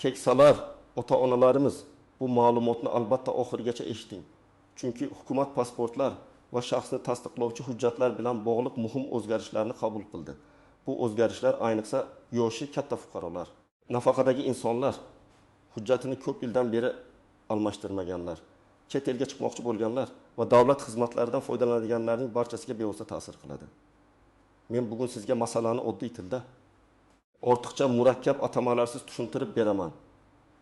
Keksalar, ota-onalarimiz, bu ma'lumotni albatta oxirigacha eshiting. Chunki hukumat pasportlar va shaxsni tasdiqlovchi hujjatlar bilan bog'liq muhim o'zgarishlarni qabul qildi. Bu o'zgarishlar ayniqsa yoshi katta fuqarolar, nafaqadagi insonlar, hujjatini ko'p yildan beri almashtirmaganlar, chet elga chiqmoqchi bo'lganlar va davlat xizmatlaridan foydalanadiganlarning barchasiga bevosita ta'sir qiladi. Men bugun sizga masalani oddiy tilda, ortiqcha murakkab atamalarsiz tushuntirib beraman.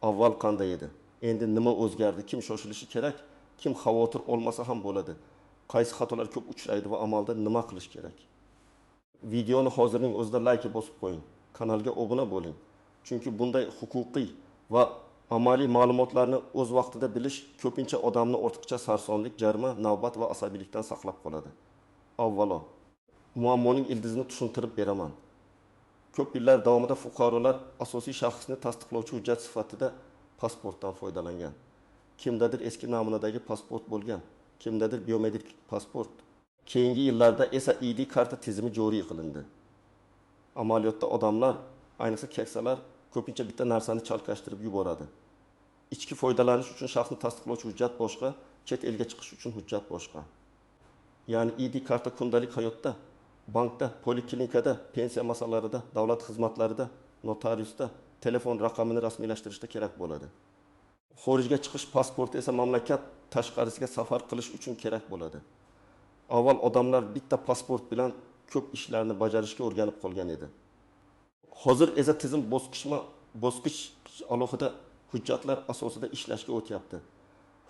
Avval qanday edi? Endi nima o'zgardi? Kim shoshilishi kerak? Kim xavotir olmasa ham bo'ladi? Qaysi xatolar ko'p uchraydi va amalda nima qilish kerak? Videoni hozirning o'zida like bosib qo'ying, kanalga obuna bo'ling. Chunki bunday huquqiy va amaliy ma'lumotlarni o'z vaqtida bilish ko'pincha odamni ortiqcha sarsonlik, jarima, navbat va asabiylikdan saqlab qoladi. Avvalo, muammoning ildizini tushuntirib beraman. Ko'p yillar davomida fuqarolar asosiy shaxsni tasdiqlovchi hujjat sifatida pasportdan foydalangan. Kimdadir eski namunadagi pasport bo'lgan, kimdadir biometrik pasport. Keyingi yillarda esa ID karta tizimi joriy qilindi. Amaliyotda odamlar, ayniqsa keksalar, ko'pincha bitta narsani chalkashtirib yuboradi. Ichki foydalanish uchun shaxsni tasdiqlovchi hujjat boshqa, chet elga chiqish uchun hujjat boshqa. Ya'ni ID karta kundalik hayotda, bankda, poliklinikada, pensiya masalalarida, davlat xizmatlarida, notariusda, telefon raqamini rasmiylashtirishda kerak bo'ladi. Xorijga chiqish pasporti esa mamlakat tashqarisiga safar qilish uchun kerak bo'ladi. Avval odamlar bitta pasport bilan ko'p ishlarni bajarishga o'rganib qolgan edi. Hozir esa tizim bosqich alohida hujjatlar asosida ishlashga o'tyapti.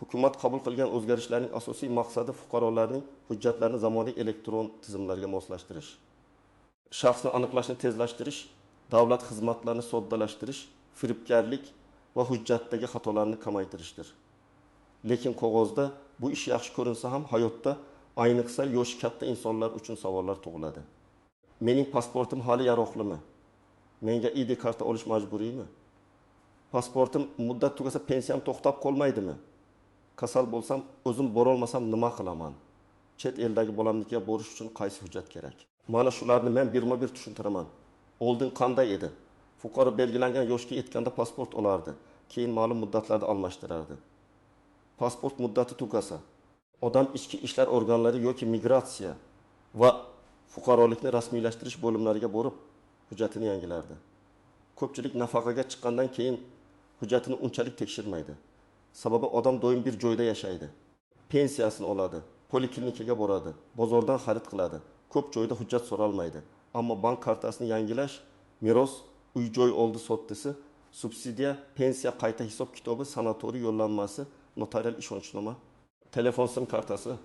Hukumat qabul qilgan o'zgarishlarning asosiy maqsadi fuqarolarning hujjatlarini zamonaviy elektron tizimlarga moslashtirish, shaxsni aniqlashni tezlashtirish, davlat xizmatlarini soddalashtirish, firibgarlik va hujjatdagi xatolarni kamaytirishdir. Lekin qog'ozda bu ish yaxshi ko'rinsa ham hayotda ayniqsa yoshi katta insonlar uchun savollar tug'iladi. Mening pasportim hali yaroqlimi? Menga ID karta olish majburiymi? Pasportim muddat tugasa pensiyam to'xtab qolmaydimi? Kasal bo'lsam, o'zim borolmasam nima qilaman? Chet eldagi bolamnikiga borish uchun qaysi hujjat kerak? Mana shularni men birma-bir tushuntiraman. Oldin qanday edi? Fuqaro belgilangan yoshga yetganda pasport olardi, keyin ma'lum muddatlarda almashtirardi. Pasport muddati tugasa, odam ichki ishlar organlari yoki migratsiya va fuqarolikni rasmiylashtirish bo'limlariga borib hujjatini yangilardi. Ko'pchilik nafaqaga chiqqandan keyin hujjatini unchalik tekshirmaydi. Sababi odam doim bir joyda yashaydi. Pensiyasini oladi, poliklinikaga boradi, bozordan xarid qiladi. Ko'p joyda hujjat so'ralmaydi. Ammo bank kartasini yangilash, meros, uy-joy oldi sotdisi, subsidiya, pensiya qayta hisob kitobi, sanatoriy yo'llanmasi, notarial ishonchnoma, telefon sim kartasi,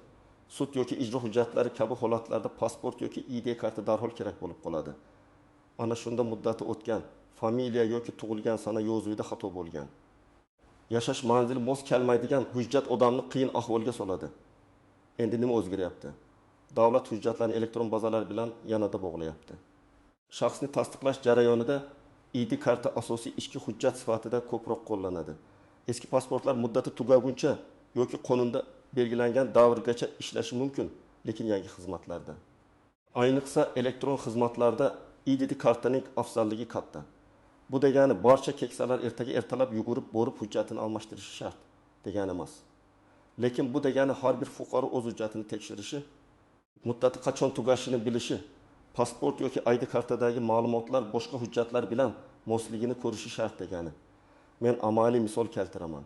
sud yoki ijro hujjatlari kabi holatlarda pasport yoki ID karta darhol kerak bo'lib qoladi. Ana shunda muddati o'tgan, familiya yoki tug'ilgan sana yozuvida xato bo'lgan, yashash manzili mos kelmaydigan hujjat odamni qiyin ahvolga soladi. Endi nima o'zgaryapti? Davlat hujjatlarini elektron bazalar bilan yanada bog'layapti. Shaxsni tasdiqlash jarayonida ID karta asosiy ichki hujjat sifatida ko'proq qo'llanadi. Eski pasportlar muddati tugaguncha yoki qonunda belgilangan davrgacha ishlashi mumkin, lekin yangi xizmatlarda, ayniqsa elektron xizmatlarda ID kartaning afzalligi katta. Bu degani barcha keksalar ertaga ertalab yugurib borib hujjatini almashtirishi shart degani emas. Lekin bu degani har bir fuqaro o'z hujjatini tekshirishi, muddati qachon tugashini bilishi, pasport yoki ID kartadagi ma'lumotlar boshqa hujjatlar bilan mosligini ko'rishi shart degani. Men amaliy misol keltiraman.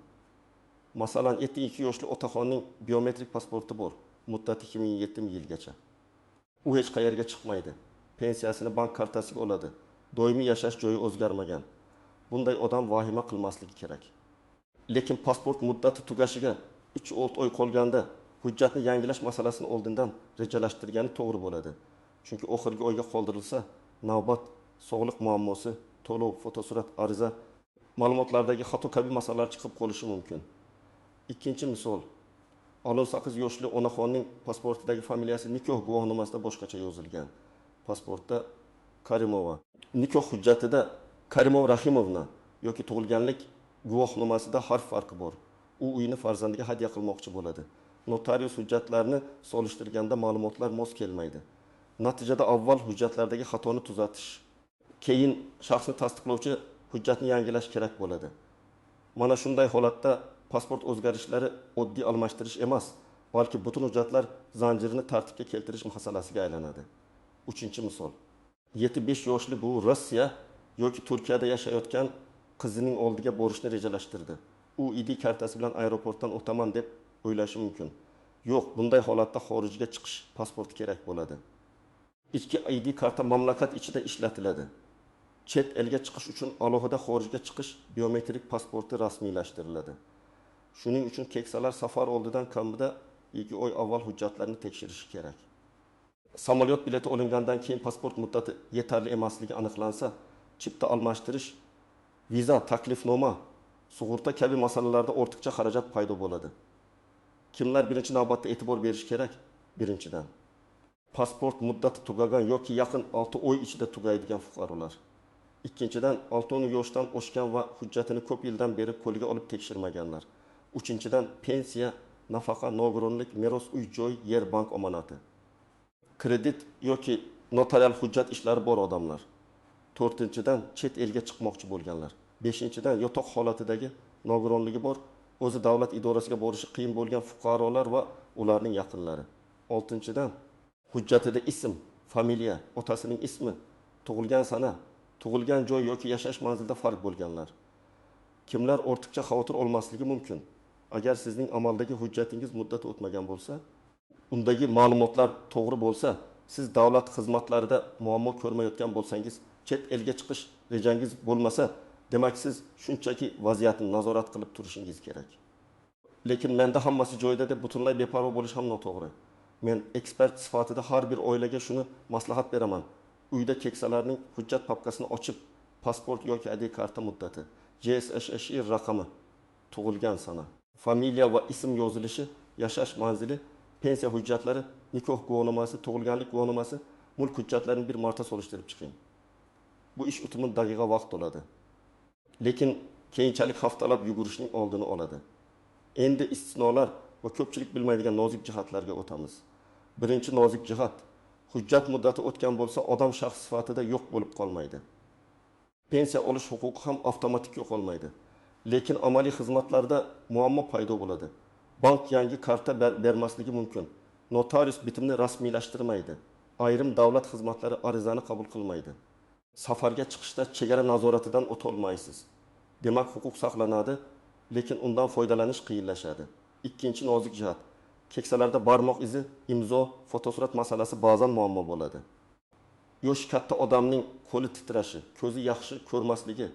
Masalan, 72 yoshli otaxonning biometrik pasporti bor, muddati 2007-yilgacha. U hech qayerga chiqmaydi. Pensiyasini bank kartasiga oladi. Doimiy yashash joyi o'zgarmagan. Bunday odam vahima qilmasligi kerak. Lekin pasport muddati tugashiga 3-6 oy qolganda hujjatni yangilash masalasini oldindan rejalashtirgani to'g'ri bo'ladi. Chunki oxirgi oyga qoldirilsa, navbat, sog'liq muammosi, to'lov, fotosurat, ariza, ma'lumotlardagi xato kabi masalalar chiqib qolishi mumkin. Ikkinchi misol, 18 yoshli onaxonning pasportidagi familiyasi nikoh guvohnomasida boshqacha yozilgan. Pasportda Karimova, nikoh hujjatida Karimova Rahimovna yoki tug'ilganlik guvohnomasida harf farqi bor. U uyini farzandiga hadya qilmoqchi bo'ladi. Notarius hujjatlarni solishtirganda ma'lumotlar mos kelmaydi. Natijada avval hujjatlardagi xatoni tuzatish, keyin shaxsni tasdiqlovchi hujjatni yangilash kerak bo'ladi. Mana shunday holatda pasport o'zgarishlari oddiy almashtirish emas, balki butun hujjatlar zanjirini tartibga keltirish masalasiga aylanadi. Uchinchi misol. 75 yoshli buvi Rossiya yoki Turkiyada yashayotgan qizining oldiga borishni rejalashtirdi. U ID kartasi bilan aeroportdan o'taman deb o'ylashi mumkin. Yo'q, bunday holatda xorijga chiqish pasporti kerak bo'ladi. Ichki ID karta mamlakat ichida ishlatiladi. Chet elga chiqish uchun alohida xorijga chiqish biometrik pasporti rasmiylashtiriladi. Shuning uchun keksalar safar oldidan kamida 2 oy avval hujjatlarni tekshirishi kerak. Samolyot bileti olingandan keyin pasport muddati yetarli emasligi aniqlansa, chipta almashtirish, viza, taklifnoma, sug'urta kabi masalalarda ortiqcha xarajat paydo bo'ladi. Kimlar birinchi navbatda e'tibor berish kerak? Birinchidan, pasport muddati tugagan yoki yaqin 6 oy ichida tugaydigan fuqarolar. Ikkinchidan, 60 yoshdan oshgan va hujjatini ko'p yildan beri qo'lga olib tekshirmaganlar. Uchinchidan, pensiya, nafaqa, nogironlik, meros, uy-joy, yer, bank omonati, kredit yoki notarial hujjat ishlari bor odamlar. To'rtinchidan, chet elga chiqmoqchi bo'lganlar. Beshinchidan, yotoq holatidagi nogironligi bor, o'zi davlat idorasiga borishi qiyin bo'lgan fuqarolar va ularning yaqinlari. Oltinchidan, hujjatida ism, familiya, otasining ismi, tug'ilgan sana, tug'ilgan joy yoki yashash manzilida farq bo'lganlar. Kimlar ortiqcha xavotir olmasligi mumkin? Agar sizning amaldagi hujjatingiz muddati o'tmagan bo'lsa, undagi ma'lumotlar to'g'ri bo'lsa, siz davlat xizmatlarida muammo ko'rmayotgan bo'lsangiz, chet elga chiqish rejangiz bo'lmasa, demak siz shunchaki vaziyatni nazorat qilib turishingiz kerak. Lekin menda hammasi joyida deb butunlay beparvo bo'lish ham noto'g'ri. Men ekspert sifatida har bir oilaga shuni maslahat beraman. Uyda keksalarning hujjat papkasini ochib, pasport yoki ID karta muddati, JSSHI raqami, tug'ilgan sana, familiya va ism yozilishi, yashash manzili, pensiya hujjatlari, nikoh guvohnomasi, tug'ilganlik guvohnomasi, mulk hujjatlarini bir marta solishtirib chiqing. Bu ish 30 daqiqa vaqt oladi. Lekin keyinchalik haftalab yugurishning oldini oladi. Endi istisnolar va ko'pchilik bilmaydigan nozik jihatlarga o'tamiz. Birinchi nozik jihat, hujjat muddati o'tgan bo'lsa, odam shaxs sifatida yo'q bo'lib qolmaydi. Pensiya olish huquqi ham avtomatik yo'qolmaydi. Lekin amaliy xizmatlarda muammo paydo bo'ladi. Bank yangi karta bermasligi mumkin. Notarius bitimni rasmiylashtirmaydi. Ayrim davlat xizmatlari arizani qabul qilmaydi. Safarga chiqishda chegara nazoratidan o'ta olmaysiz. Demak, huquq saqlanadi, lekin undan foydalanish qiyinlashadi. Ikkinchi nozik jihat, keksalarda barmoq izi, imzo, fotosurat masalasi ba'zan muammo bo'ladi. Yoshi katta odamning qo'li titrashi, ko'zi yaxshi ko'rmasligi,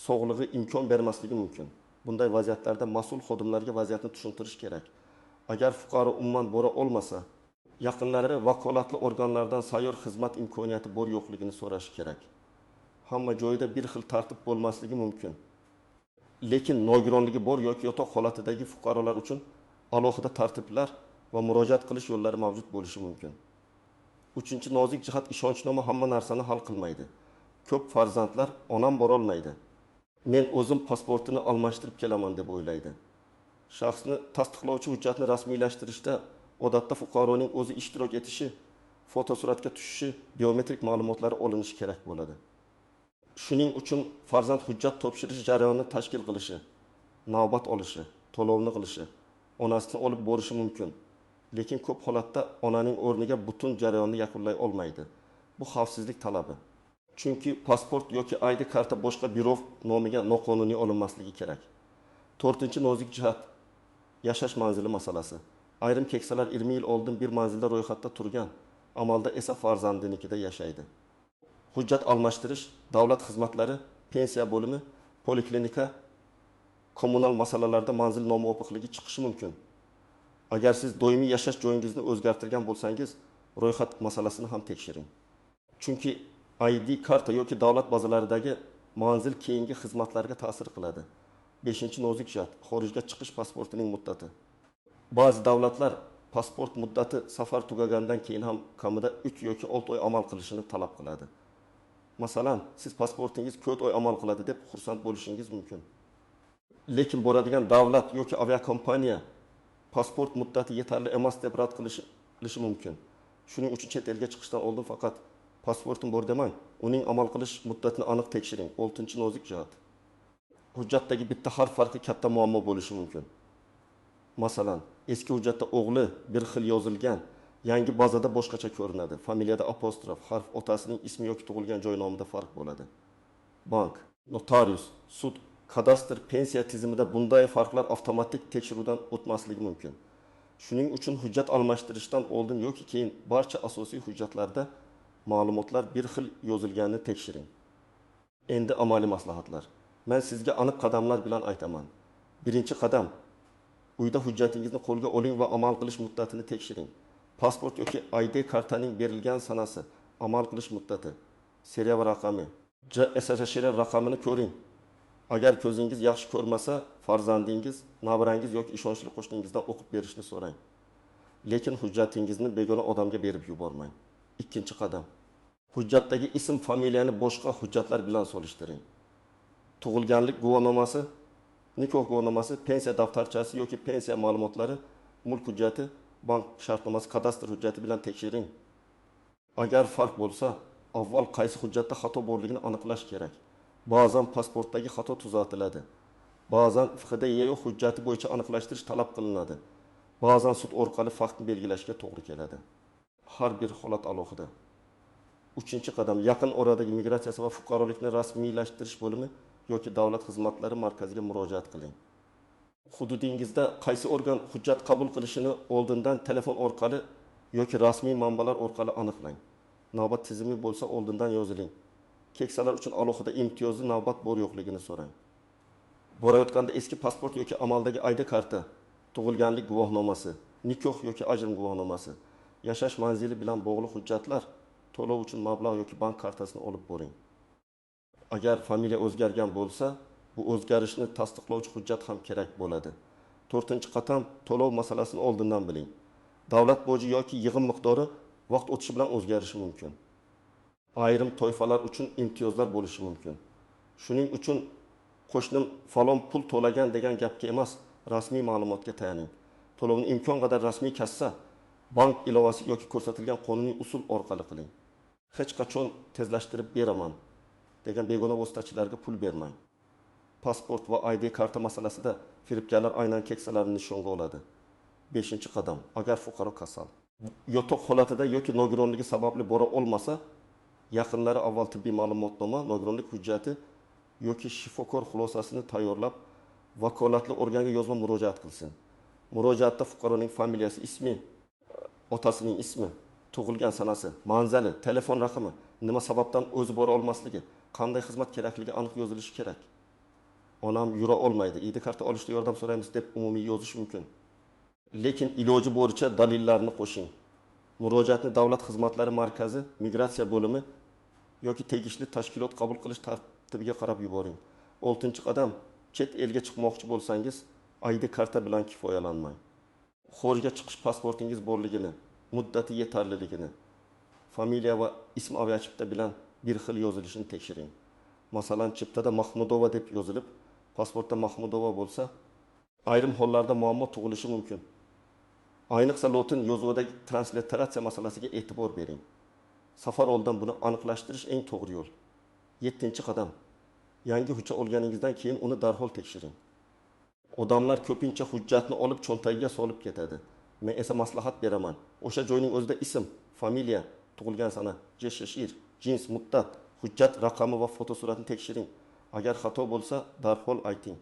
sog'lig'i imkon bermasligi mumkin. Bunday vaziyatlarda mas'ul xodimlarga vaziyatni tushuntirish kerak. Agar fuqaro umuman bora olmasa, yaqinlari vakolatli organlardan sayyor xizmat imkoniyati bor yo'qligini so'rashi kerak. Hamma joyda bir xil tartib bo'lmasligi mumkin. Lekin nogironligi bor yoki yotoq holatidagi fuqarolar uchun alohida tartiblar va murojaat qilish yo'llari mavjud bo'lishi mumkin. Uchinchi nozik jihat, ishonchnoma hamma narsani hal qilmaydi. Ko'p farzandlar onam borolmaydi, men o'zim pasportini almashtirib kelaman deb o'ylaydi. Shaxsni tasdiqlovchi hujjatni rasmiylashtirishda odatda fuqaroning o'zi ishtirok etishi, fotosuratga tushishi, biometrik ma'lumotlari olinishi kerak bo'ladi. Shuning uchun farzand hujjat topshirish jarayonini tashkil qilishi, navbat olishi, to'lovni qilishi, onasini olib borishi mumkin. Lekin ko'p holatda onaning o'rniga butun jarayonni yakunlay olmaydi. Bu xavfsizlik talabi. Chunki pasport yoki ID karta boshqa birov nomiga noqonuniy olinmasligi kerak. To'rtinchi nozik jihat, yashash manzili masalasi. Ayrim keksalar 20 yil oldin bir manzilda ro'yxatda turgan, amalda esa farzandinikida yashaydi. Hujjat almashtirish, davlat xizmatlari, pensiya bo'limi, poliklinika, kommunal masalalarda manzil nomuvofiqligi chiqishi mumkin. Agar siz doimiy yashash joyingizni o'zgartirgan bo'lsangiz, ro'yxat masalasini ham tekshiring. Chunki ID karta yoki davlat bazalaridagi manzil keyingi xizmatlarga ta'sir qiladi. 5. Nozik jihat, xorijga chiqish pasportining muddati. Ba'zi davlatlar pasport muddati safar tugagandan keyin ham kamida 3 yoki 6 oy amal qilishini talab qiladi. Masalan, siz pasportingiz 4 oy amal qiladi deb xursand bo'lishingiz mumkin. Lekin boradigan davlat yoki aviakompaniya pasport muddati yetarli emas deb rad qilishi mumkin. Shuning uchun chet elga chiqishdan oldin faqat pasportim bor demang, uning amal qilish muddatini aniq tekshiring. 6. Nozik jihat. Hujjatdagi bitta harf farqi katta muammo bo'lishi mumkin. Masalan, eski hujjatda o'g'li bir xil yozilgan, yangi bazada boshqacha ko'rinadi. Familiyada apostrof, harf, otasining ismi yoki tug'ilgan joy nomida farq bo'ladi. Bank, notarius, sud, kadastr, pensiya tizimida bunday farqlar avtomatik tekshiruvdan o'tmasligi mumkin. Shuning uchun hujjat almashtirishdan oldin yoki keyin barcha asosiy hujjatlarda ma'lumotlar bir xil yozilganini tekshiring. Endi amaliy maslahatlar. Men sizga aniq qadamlar bilan aytaman. Birinchi qadam: uyda hujjatingizni qo'lga oling va amal qilish muddatini tekshiring. Pasport yoki ID kartaning berilgan sanasi, amal qilish muddati, seriya va raqami, JSShR raqamini ko'ring. Agar ko'zingiz yaxshi ko'rmasa, farzandingiz, nabrangiz yoki ishonchli qo'shningizdan o'qib berishni so'rang. Lekin hujjatingizni begona odamga berib yubormang. Ikkinchi qadam: hujjatdagi ism, familiyani boshqa hujjatlar bilan solishtiring. Tug'ilganlik guvohnomasi, nikoh guvohnomasi, pensiya daftarchasi yoki pensiya ma'lumotlari, mulk hujjati, bank shartnomasi, kadastr hujjati bilan tekshiring. Agar farq bo'lsa, avval qaysi hujjatda xato borligini aniqlash kerak. Ba'zan pasportdagi xato tuzatiladi. Ba'zan FXDYO hujjati bo'yicha aniqlashtirish talab qilinadi. Ba'zan sud orqali faktni belgilashga to'g'ri keladi. Har bir holat alohida. Uchinchi qadam: yaqin oradagi migratsiya va fuqarolikni rasmiylashtirish bo'limi yoki davlat xizmatlari markaziga murojaat qiling. Hududingizda qaysi organ hujjat qabul qilishini oldindan telefon orqali yoki rasmiy manbalar orqali aniqlang. Navbat tizimi bo'lsa, oldindan yoziling. Keksalar uchun alohida imtiyozli navbat bor yo'qligini so'rang. Borayotganda eski pasport yoki amaldagi ID karta, tug'ilganlik guvohnomasi, nikoh yoki ajrim guvohnomasi, yashash manzili bilan bog'liq hujjatlar, to'lov uchun mablag' yoki bank kartasini olib boring. Agar familiya o'zgargan bo'lsa, bu o'zgarishni tasdiqlovchi hujjat ham kerak bo'ladi. To'rtinchi qadam: to'lov masalasini oldindan biling. Davlat boji yoki yig'im miqdori vaqt o'tishi bilan o'zgarishi mumkin. Ayrim toifalar uchun imtiyozlar bo'lishi mumkin. Shuning uchun qo'shnim falon pul to'lagan degan gapga emas, rasmiy ma'lumotga tayaning. To'lovni imkon qadar rasmiy kassa, bank ilovasi yoki ko'rsatilgan qonuniy usul orqali qiling. Hech qachon tezlashtirib beraman degan begona vositachilarga pul bermang. Pasport va ID karta masalasida firibgarlar aynan keksalarni nishonga oladi. Beshinchi qadam: agar fuqaro kasal, yotoq holatida yoki nogironligi sababli bora olmasa, yaqinlari avval tibbiy ma'lumotnoma, nogironlik hujjati yoki shifokor xulosasini tayyorlab, vakolatli organga yozma murojaat qilsin. Murojaatda fuqaroning familiyasi, ismi, otasining ismi, tug'ilgan sanasi, manzili, telefon raqami, nima sababdan o'zi bora olmasligi, qanday xizmat kerakligi aniq yozilishi kerak. Onam yura olmaydi, ID karta olishda yordam so'raymiz deb umumiy yozish mumkin. Lekin iloji boricha dalillarni qo'shing. Murojaatni davlat xizmatlari markazi, migratsiya bo'limi yoki tegishli tashkilot qabul qilish tartibiga qarab yuboring. Oltinchi qadam: chet elga chiqmoqchi bo'lsangiz, ID karta bilan kifoyalanmang. Xorijga chiqish pasportingiz borligini, muddati yetarliligini, familiya va ism aviachipta bilan bir xil yozilishini tekshiring. Masalan, chiptada Mahmudova deb yozilib, pasportda Mahmudova bo'lsa, ayrim hollarda muammo tug'ilishi mumkin. Ayniqsa lotin yozuvidagi transliteratsiya masalasiga e'tibor bering. Safar oldidan buni aniqlashtirish eng to'g'ri yo'l. Yettinchi qadam: yangi hujjat olganingizdan keyin uni darhol tekshiring. Odamlar ko'pincha hujjatni olib cho'ntagiga solib ketadi. Men esa maslahat beraman. O'sha joyning o'zida ism, familiya, tug'ilgan sana, JSShR, jins, muddat, hujjat raqami va fotosuratni tekshiring. Agar xato bo'lsa, darhol ayting.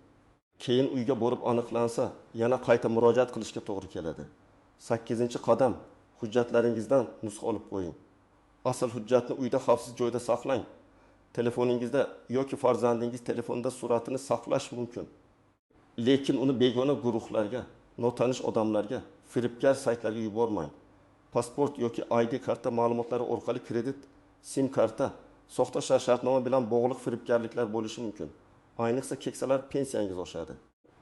Keyin uyga borib aniqlansa, yana qayta murojaat qilishga to'g'ri keladi. Sakkizinchi qadam: hujjatlaringizdan nusxa olib qo'ying. Asl hujjatni uyda xavfsiz joyda saqlang. Telefoningizda yoki farzandingiz telefonida suratini saqlash mumkin. Lekin uni begona guruhlarga, notanish odamlarga, firibgar saytlarga yubormang. Pasport yoki ID karta ma'lumotlari orqali kredit, SIM karta, soxta shartnoma bilan bog'liq firibgarliklar bo'lishi mumkin. Ayniqsa keksalar pensiyangiz oshadi.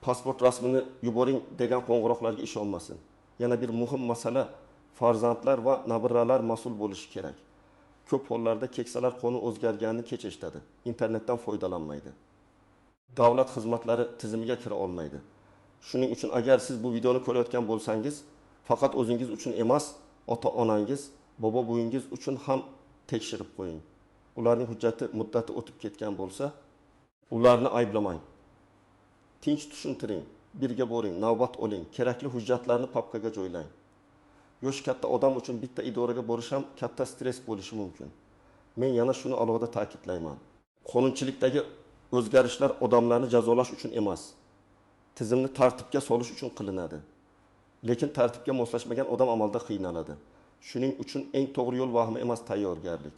Pasport rasmini yuboring degan qo'ng'iroqlarga ishonmasin. Yana bir muhim masala: farzandlar va nabiralar mas'ul bo'lishi kerak. Ko'p hollarda keksalar qonun o'zgarganini kech eshitadi, internetdan foydalanmaydi. Davlat xizmatlari tizimiga kira olmaydi. Shuning uchun agar siz bu videoni ko'rayotgan bo'lsangiz, faqat o'zingiz uchun emas, ota-onangiz, bobo-buvingiz uchun ham tekshirib qo'ying. Ularning hujjati muddati o'tib ketgan bo'lsa, ularni ayblamang. Tinch tushuntiring, birga boring, navbat oling, kerakli hujjatlarni papkaga joylang. Yoshi katta odam uchun bitta idoraga borish ham katta stress bo'lishi mumkin. Men yana shuni alohida ta'kidlayman. Qonunchilikdagi o'zgarishlar odamlarni jazolash uchun emas, tizimni tartibga solish uchun qilinadi. Lekin tartibga moslashmagan odam amalda qiynaladi. Shuning uchun eng to'g'ri yo'l vahima emas, tayyorgarlik.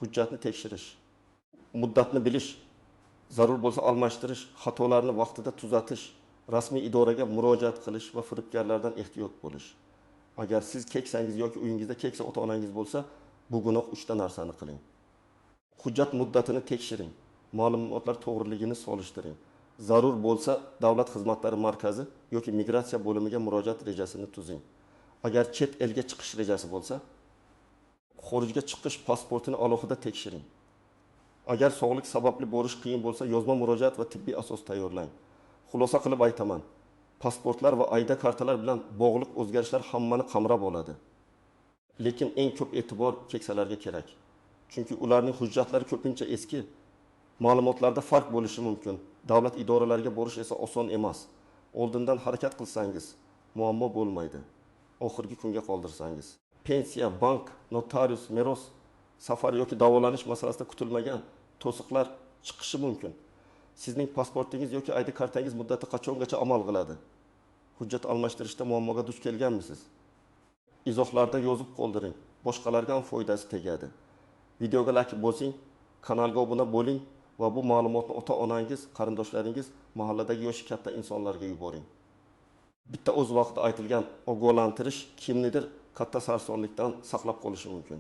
Hujjatni tekshirish, muddatni bilish, zarur bo'lsa almashtirish, xatolarni vaqtida tuzatish, rasmiy idoraga murojaat qilish va firibgarlardan ehtiyot bo'lish. Agar siz keksangiz yoki uyingizda keksa ota-onangiz bo'lsa, bugunoq 3 ta narsani qiling. Hujjat muddatini tekshiring, ma'lumotlar to'g'riligini solishtiring. Zarur bo'lsa davlat xizmatlari markazi yoki migratsiya bo'limiga murojaat rejasini tuzing. Agar chet elga chiqish rejasi bo'lsa, xorijga chiqish pasportini alohida tekshiring. Agar sog'lik sababli borish qiyin bo'lsa, yozma murojaat va tibbiy asos tayyorlang. Xulosa qilib aytaman, pasportlar va ID kartalar bilan bog'liq o'zgarishlar hammani qamrab oladi. Lekin eng ko'p e'tibor keksalarga kerak. Chunki ularning hujjatlari ko'pincha eski, ma'lumotlarda farq bo'lishi mumkin. Davlat idoralariga borish esa oson emas. Oldindan harakat qilsangiz, muammo bo'lmaydi. Oxirgi kunga qoldirsangiz. Pensiya, bank, notarius, meros, safar yoki davolanish masalasida kutilmagan to'siqlar chiqishi mumkin. Sizning pasportingiz yoki ID kartangiz muddati qachongacha amal qiladi? Hujjat almashtirishda muammoga duch kelganmisiz? Izohlarda yozib qoldiring. Boshqalarga ham foydasi tegadi. Videoga like bosing, kanalga obuna bo'ling va bu ma'lumotni ota-onangiz, qarindoshlaringiz, mahalladagi yoshi katta insonlarga yuboring. Bitta o'z vaqtida aytilgan ogohlantirish kimnidir katta sarsonlikdan saqlab qolishi mumkin.